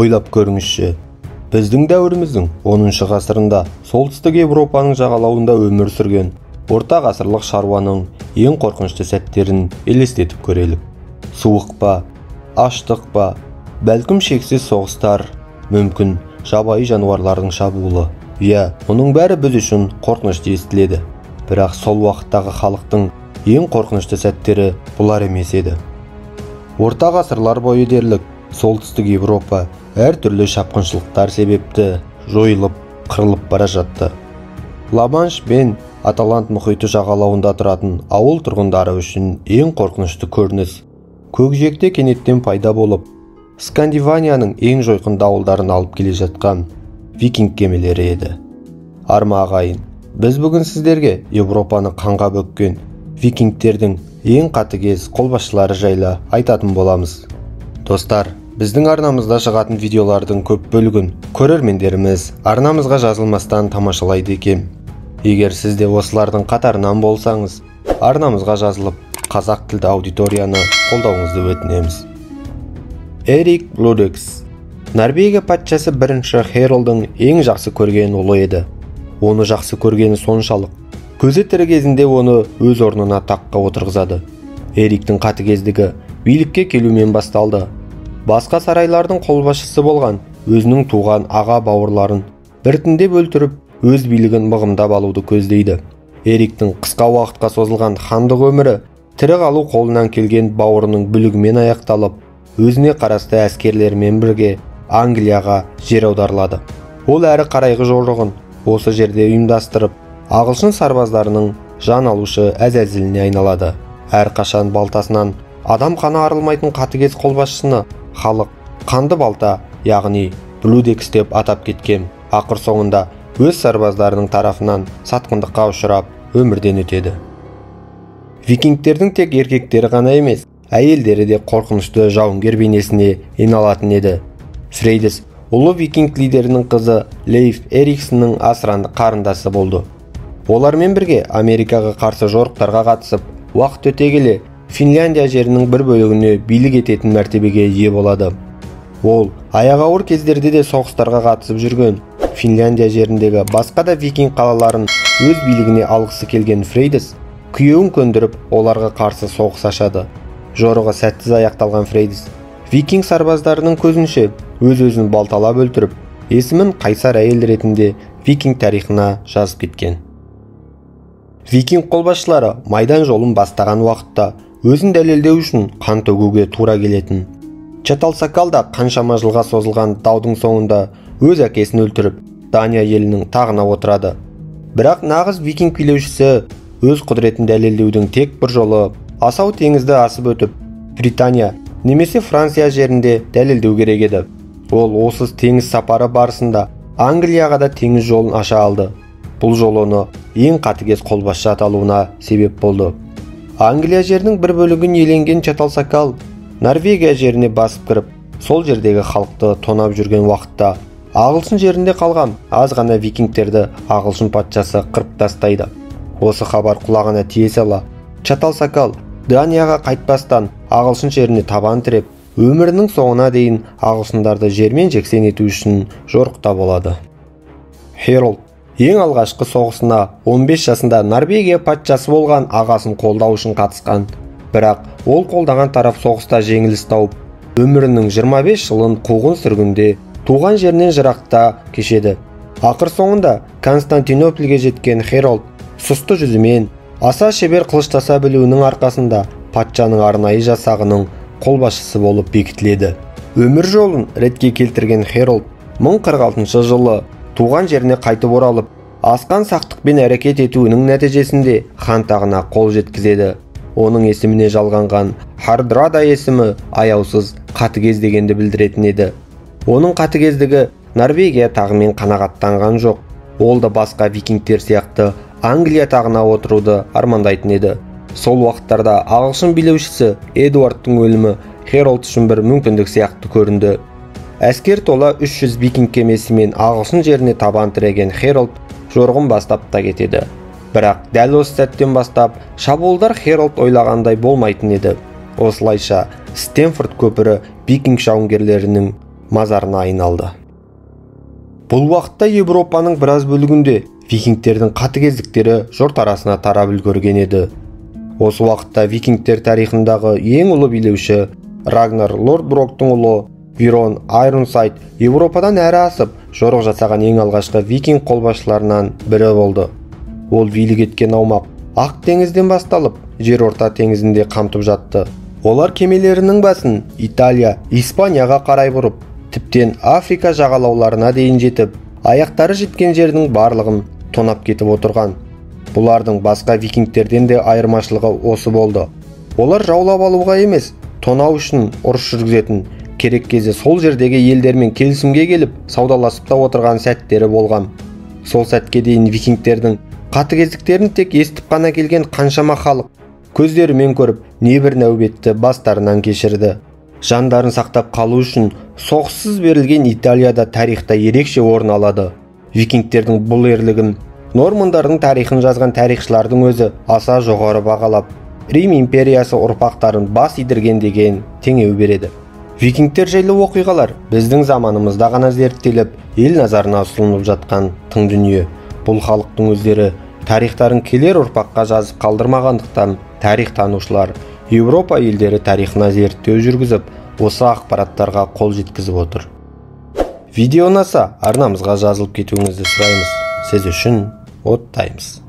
Ойлап көріңізші, біздің дәуіріміздің 10 ғасырында солтүстік Европаның жағалауында өмір сүрген орта ғасырлық шаруаның ең қорқынышты сәттерін елестетіп көрелік. Суық па, аштық па, бәлкім шексіз соғыстар, мүмкін жабайы жануарлардың шабуылы. Иә, мұның бәрі біз үшін қорқынышты естіледі. Бірақ сол уақыттағы халықтың ең қорқынышты сәттері бұлар емес еді. Орта ғасырлар бойы дерлік солтүстік Европа әртүрлі шапқыншылықтар себепті жойылып, қырылып бара жатты. Ла-Манш пен Аталант мұхиты жағалауында тұратын ауыл тұрғындары үшін ең қорқынышты көрініс көкжиекте кенеттен пайда болып, Скандинавияның ең жойқын дауылдарын алып келе жатқан викинг кемелері еді. Арма ағайын, біз бүгін сіздерге Европаны қанға бөккен викингтердің ең қатыгез қолбасшылары жайлы айтатын боламыз. Достар, біздің арнамызда шығатын видеолардың көп бөлігін көрермендеріміз арнамызға жазылмастан тамашалайды екен. Егер сіз де осылардың қатарынан болсаңыз, арнамызға жазылып, қазақ тілді аудиторияны қолдауыңызды өтінеміз. Эрик Блудекс Норвегия патшасы бірінші Хэролдың ең жақсы көрген ұлы еді. Оны жақсы көргені соншалық, көзі тірі кезінде оны өз орнына таққа отырғызады. Эриктің қатыгездігі билікке келумен басталды. Басқа сарайлардың қолбасшысы болған өзінің туған аға бауырларын біртіндеп өлтіріп, өз билігін мығымдап алуды көздейді. Эриктің қысқа уақытқа созылған хандық өмірі тірі қалу қолынан келген бауырының бүлігімен аяқталып, өзіне қарасты әскерлерімен бірге Англияға жер аударылады. Ол әрі қарайғы жорығын осы жерде ұйымдастырып, ағылшын сарбаздарының жан алушы әзәзіліне айналады. Әрқашан балтасынан адам қаны арылмайтын қатыгез қолбасшыны халық қанды балта, яғни Блудекс деп атап кеткен. Ақыр соңында өз сарбаздарының тарапынан сатқындыққа ұшырап, өмірден өтеді. Викингтердің тек еркектері ғана емес, әйелдері де қорқынышты жауынгер бейнесіне айналатын еді. Фрейдис ұлы викинг лидерінің қызы Лейф Эриксонның асыранды қарындасы болды. Олармен бірге Америкаға қарсы жорықтарға қатысып, уақыт өте келе Финляндия жерінің бір бөлігіне билік ететін мәртебеге ие болады. Ол аяғы ауыр кездерде де соғыстарға қатысып жүрген Финляндия жеріндегі басқа да викинг қалаларын өз билігіне алғысы келген Фрейдис күйеуін көндіріп, оларға қарсы соғыс ашады. Жорығы сәтсіз аяқталған Фрейдис викинг сарбаздарының көзінше өз-өзін балталап өлтіріп, есімін қайсар әйел ретінде викинг тарихына жазып кеткен. Викинг қолбасшылары майдан жолын бастаған уақытта өзін дәлелдеу үшін қан төгуге тура келетін. Чаталсакал да қаншама жылға созылған даудың соңында өз әкесін өлтіріп, Дания елінің тағына отырады. Бірақ нағыз викинг билеушісі өз құдіретін дәлелдеудің тек бір жолы асау теңізді асып өтіп, Британия немесе Франция жерінде дәлелдеу керек еді. Ол осы теңіз сапары барысында Англияға да теңіз жолын аша алды. Бұл жол оны ең қатыгез қолбасшы аталуына себеп болды. Англия жерінің бір бөлігін иеленген Чаталсакал Норвегия жеріне басып кіріп, сол жердегі халықты тонап жүрген уақытта ағылшын жерінде қалған аз ғана викингтерді ағылшын патшасы қырып тастайды. Осы хабар құлағына тие сала Чаталсакал Данияға қайтпастан ағылшын жеріне табан тіреп, өмірінің соңына дейін ағылшындарды жермен жексен ету үшін жорықта болады. Хэролд ең алғашқы соғысына 15 жасында Норвегия патшасы болған ағасын қолдау үшін қатысқан. Бірақ ол қолдаған тарап соғыста жеңіліс тауып, өмірінің 25 жылын қуғын сүргінде туған жерінен жырақта кешеді. Ақыр соңында Константинополге жеткен Хэролд сұсты жүзімен аса шебер қылыштаса білуінің арқасында патшаның арнайы жасағының қолбасшысы болып бекітіледі. Өмір жолын ретке келтірген Хэролд 1046 жылы туған жеріне қайтып оралып, асқан сақтықпен әрекет етуінің нәтижесінде хан тағына қол жеткізеді. Оның есіміне жалғанған Хардрада есімі аяусыз, қатыгез дегенді білдіретін еді. Оның қатыгездігі Норвегия тағымен қанағаттанған жоқ. Ол да басқа викингтер сияқты Англия тағына отыруды армандайтын еді. Сол уақыттарда ағылшын билеушісі Эдуардтың өлімі Хэролд үшін бір мүмкіндік сияқты көрінді. Әскер тола 300 викинг кемесімен ағылшын жеріне табан тіреген Хэролд жорығын бастап та кетеді. Бірақ дәл осы сәттен бастап шабуылдар Хэролд ойлағандай болмайтын еді. Осылайша Стэнфорд көпірі викинг жауынгерлерінің мазарына айналды. Бұл уақытта Европаның біраз бөлігінде викингтердің қатыгездіктері жұрт арасына тарап үлгерген еді. Осы уақытта викингтер тарихындағы ең ұлы билеуші Рагнар Лодброктың ұлы Бьорн Айронсайд Европадан әрі асып, жорық жасаған ең алғашқы викинг қолбасшыларынан бірі болды. Ол билік еткен аумақ Ақ теңізден басталып, Жерорта теңізінде қамтып жатты. Олар кемелерінің басын Италия, Испанияға қарай бұрып, тіптен Африка жағалауларына дейін жетіп, аяқтары жеткен жердің барлығын тонап кетіп отырған. Бұлардың басқа викингтерден де айырмашылығы осы болды. Олар жаулап алуға емес, тонау үшін ұрыс жүргізетін, керек кезде сол жердегі елдермен келісімге келіп, саудаласып та отырған сәттері болған. Сол сәтке дейін викингтердің қатыгездіктерін тек естіп қана келген қаншама халық көздерімен көріп, небір нәубетті бастарынан кешірді. Жандарын сақтап қалу үшін соғыссыз берілген Италияда тарихта ерекше орын алады. Викингтердің бұл ерлігін нормандардың тарихын жазған тарихшылардың өзі аса жоғары бағалап, Рим империясы ұрпақтарын бас идірген деген теңеу береді. Викингтер жайлы оқиғалар біздің заманымызда ғана зерттеліп, ел назарына ұсынылып жатқан тың дүние. Бұл халықтың өздері тарихтарын келер ұрпаққа жазып қалдырмағандықтан тарих танушылар Еуропа елдері тарихына зерттеу жүргізіп, осы ақпараттарға қол жеткізіп отыр. Видео ұнаса, арнамызға жазылып кетуіңізді сұраймыз. Сіз үшін оттаймыз.